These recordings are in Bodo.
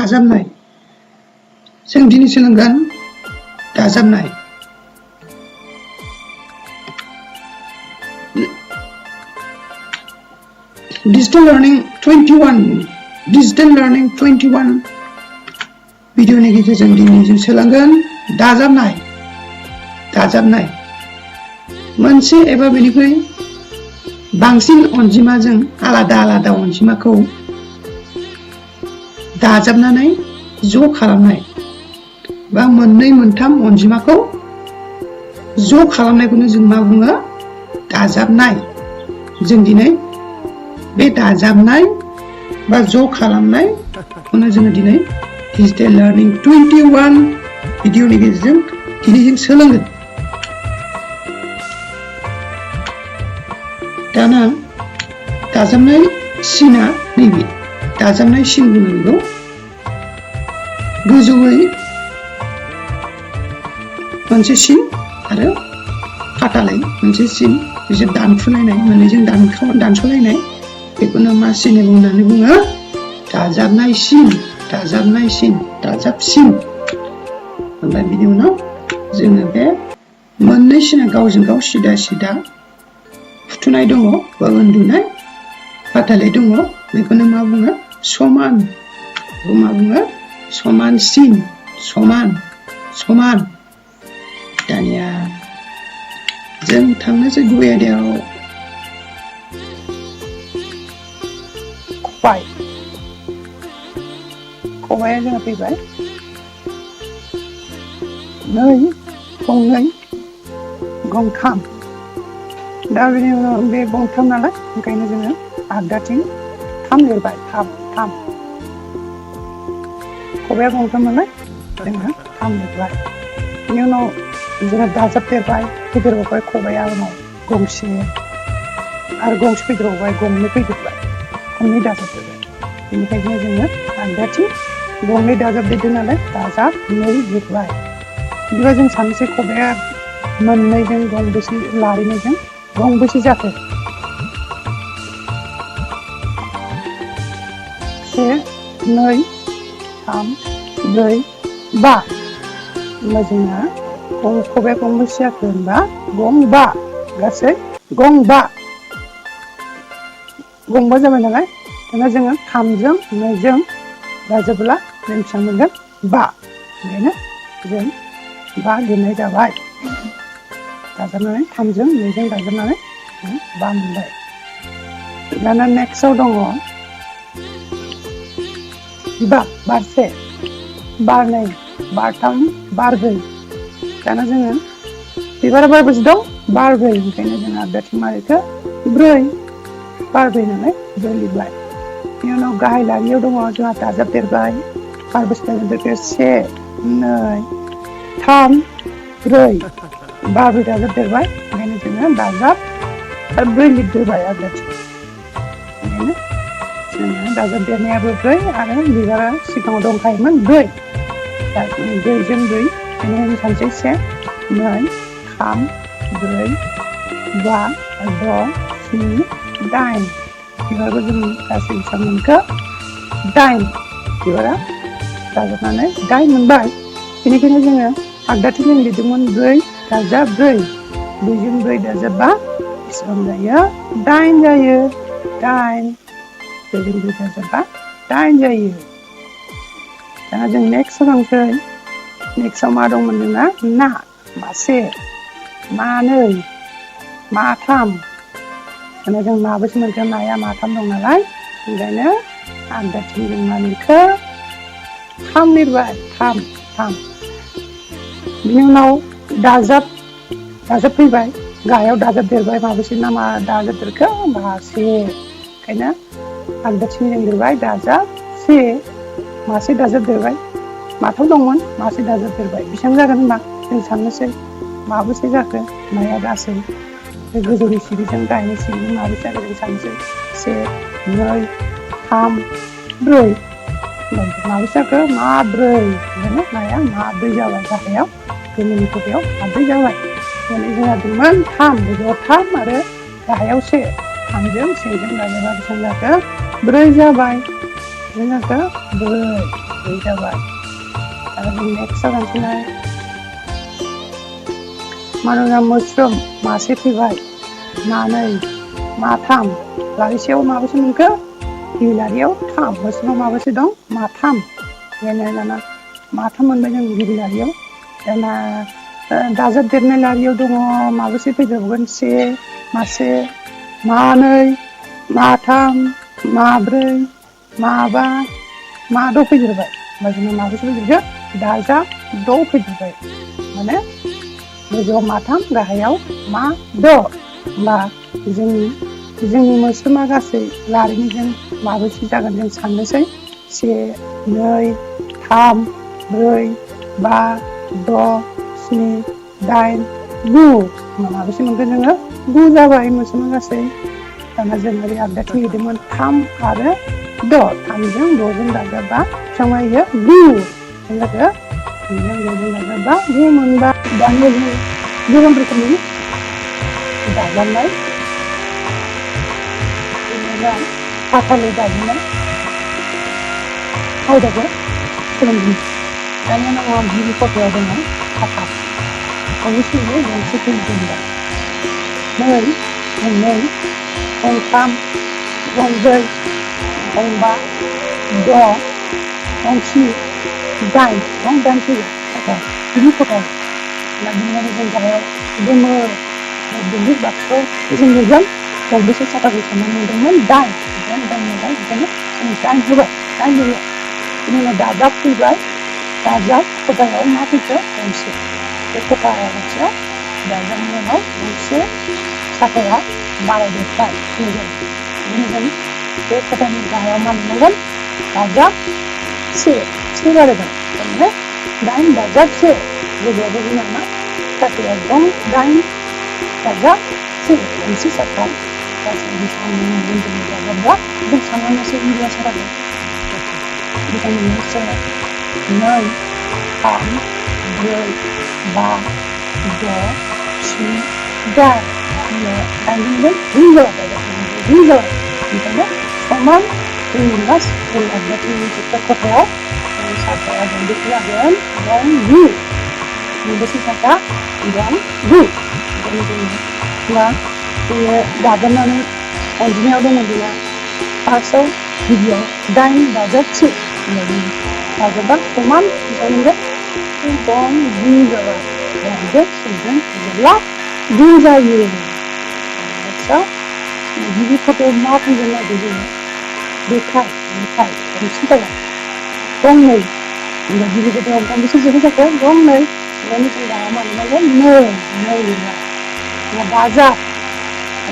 दाजाबनाय जों दिनै सोलोंगोन दाजाबनाय डिजिटेल लार्निं 21 भिडिअनि गेजेरजों दिनै जों सोलोंगोन दाजाबनाय मोनसे एबा बेनिख्रुइ बांसिन अनजिमाजों आलादा अनजिमाखौ दाजाबनानै ज' खालामनाय बा मोननै मोनथाम अनजिमाखौ ज' खालामनायखौनो जों मा बुङो दाजाबनाय जों दिनै बे दाजाबनाय बा ज' खालामनायखौनो जोङो दिनै डिजिटेल लार्निं 21 भिडिअनि गेजेरजों दिनै जों सोलोंगोन दाना दाजाबनाय सिना नैबे दाजाबनाय सिन बुङो बेखौ गोजौयै मोनसे सिन आरो फाथालै मोनसे सिन बिसोर दानखुलायनाय मोननैजों दानस'लायनाय बेखौनो मा सिन होननानै बुङो दाजाबनाय सिन दाजाबसिन ओमफ्राय बिनि उनाव जोङो बे मोननै सिना गावजों गाव सिदा फुथुनाय दङ बा उन्दुनाय फाथालै दङ बेखौनो मा बुङो समान बेखौ मा बुङो समान सिन समान दानिया जों थांनोसै गुबै आयदायाव खबाइआ जोंहा फैबाय गंनै गंथाम दा बेनि उनाव बे गंथाम नालाय ओंखायनो जोङो आगदाथिं 3 लिरबाय 3 खबाइआ गंथाम नालाय जोङो 3 लिरबाय बेनि उनाव जोङो दाजाबदेरबाय फैदेरबावबाय खबाइआ उनाव गंसे आरो गंसे फैदेरबावबाय गंनै फैदेरबाय गंनै दाजाबदेरबाय बेनिखायनो जोङो आगदाथिं गंनै दाजाबदेरदों नालाय दाजाबनै लिरबाय बिदिबा जों साननोसै खबाइआ मोननैजों गंबेसे लारिनैजों गंबेसे जाखो 1 2 3 4 5 होमबा जोंना खबाइआ गंबेसे जाखो होनबा गंबा गासै गंबा जाबाय नालाय दाना जोङो 3जों 2जों दाजाबोला जों बेसेबां मोनगोन 5 ओंखायनो जों 5 लिरनाय जाबाय दाजाबनानै 3जों 2जों दाजाबनानै 5 मोनबाय दाना नेक्स्टआव दङ बारसे बारनै बारथाम बारब्रै दाना जोङो बिबारा बारबेसे दं बारब्रै ओंखायनो जोङो आगदाथिं मा लिरखो 4 बारब्रै नालाय 4 लिरबाय बेनि उनाव गाहाय लारियाव दङ जोंहा दाजाबदेरबाय बारबेसे दाजाबदेरखो 1 2 3 4 बारब्रै दाजाबदेरबाय ओंखायनो जोङो दाजाब आरो 4 लिरदेरबाय आगदाथिं ओंखायनो जोङो दाजाबदेरनायाबो 4 आरो बिबारा सिगाङाव दंखायोमोन 4 दा 4जों 4 बेनिखायनो सानसै 1 2 3 4 5 6 7 8 बिबारखौ जों गासै बेसेबां मोनखो 8 बिबारा दाजाबनानै 8 मोनबाय बेनिखायनो जोङो आगदाथिं जों लिरदोंमोन 4 दाजाब 4 4जों 4 दाजाबबा बेसेबां जायो 8 जायो 8 4जों 4 दाजाबबा 8 जायो दाना जों नेक्स्टआव थांसै नेक्स्टआव मा दंमोन जोंना ना मासे मानै माथाम दाना जों माबेसे मोनखो नाया माथाम दं नालाय ओंखायनो आगदाथिं जों मा लिरखो 3 लिरबाय 3 बिनि उनाव दाजाब फैबाय गाहायाव दाजाबदेरबाय माबेसे ना मा दाजाबदेरखो मासे ओंखायनो आगदाथिं जों लिरबाय दाजाबसे मासे दाजाबदेरबाय माथाम दंमोन मासे दाजाबदेरबाय बेसेबां जागोन होनबा जों साननोसै माबेसे जाखो नाया गासै गोजौनि सिरिजों गाहायनि सिरिजों माबेसे जाखो जों साननोसै 1 2 3 4 माबेसे जाखो माब्रै ओंखायनो नाया माब्रै जाबाय गाहायाव गोजौनि खथायाव माब्रै जाबाय माने जोंहा दंमोन 3 गोजौआव 3 आरो गाहायाव 1 3जों 1जों दाजाबा बेसेबां जाखो 4 जाबाय जों जाखो ब्रै जाबाय आरो जों नेक्स्ट जागानोसैलाय मानोना मोस्रोम मासे फैबाय मानै माथाम लारिसेयाव माबेसे मोनखो गिबिलारियाव थाम मोस्रोमाव माबेसे दं माथाम बेनो दाना माथाम मोनबाय जों गिबिलारियाव दाना दाजाबदेरनाय लारियाव दङ माबेसे फैदेरबावगोन से मासे मानै माथाम माब्रै माबा द' फैदेरबाय होमबा जोंना माबेसे फैदेरखो दाजाब द' फैदेरबाय माने गोजौआव माथाम गाहायाव द' होमबा जोंनि मोस्रोमा गासै लारिनिजों माबेसे जागोन जों साननोसै से नै थाम ब्रै बा द' स्नि दाइन गु माबेसे मोनगोन जोङो गु जाबाय मोस्रोमा गासै दाना जों ओरै आपडेट होदोंमोन थाम आरो द' थामजों द'जों दाजाबा बेसेबां जायो गु जों जाखो थामजों द'जों दाजाबा गु मोनबा दानिया जों गुबुन रोखोमनि दाजाबनाय फाथालै दाजाबनाय आयदाखौ सोलोंदों दानिया नाङा गिबि खथायाव दङ फाथा गंसे गंसे फैजेनबाय नै गंथाम गंब्रै गंबा द' गंस्नि दाइन फैयो गिबि खथायाव बेनिखायनो जों गाहायाव गोमो दुब्लि बाक्सआव जों नुगोन गंबेसे साथाखौ साननानै मोनदोंमोन दाइन बेखायनो जों दाइन होबाय दाइन होयो बिनि उनाव दाजाब फैबाय दाजाब खथायाव मा फैखो गंसे बे खथा गंसेयाव दाजाबनि उनाव गंसे साथाया बारायदेरबाय फैगोन बिदिनो जों बे खथानि गाहायाव मा मोनगोन दाजाब से बारायगोन थारमाने दाइन दाजाब से गोजौआवबो जोंना मा साथाया दं दाइन दाजाब से गंसे साथा दाजाबब्ला जों साननानैसो इन्डिया साराखौ बेखायनो मोनसे नै थाम ब्रै बा द' स्नि दाइनजों गु जाबाय ओंखायनो समान जोंनि लास्ट जोंनि जोबथा खथायाव साथाया गंबेसे जागोन दं गु मोनबेसे साथा दं गु होमबा जोङो दाजाबनानै अनजिमायाव दङ जोंना फार्स्टआव गिबियाव दाइन दाजाब से दाजाबा समान मोनगोन दं गु जाबाय दाइनजों सेजों जेब्ला गु जायो नेक्स्टआव गिबि खथायाव मा फैगोन नायदो जोङो बेथाय गंसे जागोन गंनै होमबा गिबि खथायाव गंबेसे जोबो जाखो गंनै ओंखायनो जों गाहायाव मा मोनगोन नै दाजाब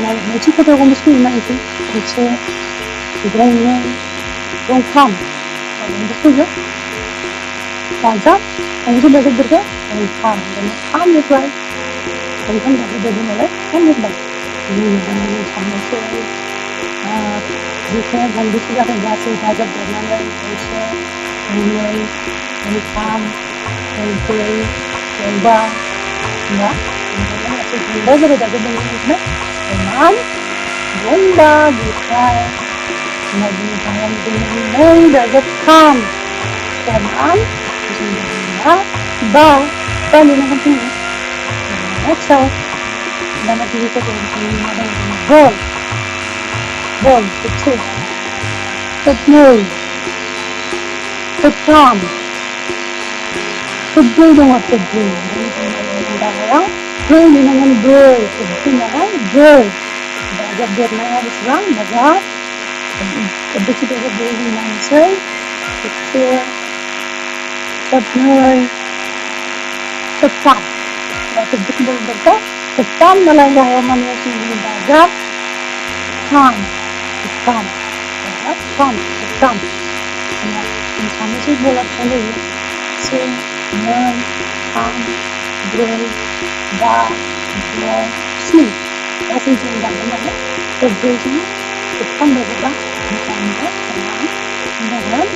नैथि खथायाव गंबेसे फैगोन नायनोसै गंसे गंनै गंथाम गंबेसे फैगोन दाजाब गंबेसे दाजाबदेरखो गंथाम थामनिफ्राय गंथाम दाजाबदेरदों नालाय थामनिफ्राय जों साननोसै बिखाया गंबेसे जागोन गासै दाजाबदेरनानै गंसे गंनै गंथाम गंब्रै गंबा होमबा गासै गंबा जाबाय दाजाबदेरनानै समान गंबा बिखाय होमबा जोंनि गाहायाव नै दाजाबथाम समान बा लिरनांगोन जोङो नेक्स्टआव दाना गिबि खथायाव मा दङ बल खेबसे खेबनै खेबथाम खेबब्रै दङ खेबब्रै गाहायाव ब्रै लिरनांगोन ब्रै खेबब्रै नालाय ब्रै दाजाबदेरनाया बेसेबां दाजाब खेबबेसे दाजाबदेरो जों नायनोसै खेबसे खेबनै खेबथाम खेबबेसे दाजाबदेरखो खेबथाम नालाय गाहायाव माने जों दाजाब थाम खेबथाम जों साननोसै बला बेसेबां जायो से नै थाम ब्रै बा द' स्नि गासै जों दाजाबनानै खेबब्रैजों खेबथाम दाजाबा जागोन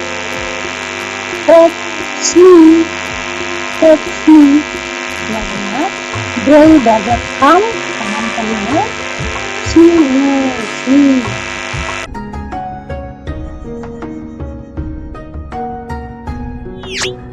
खेबस्नि ब्रै दाजाब थाम समान खालामनो स्नि दे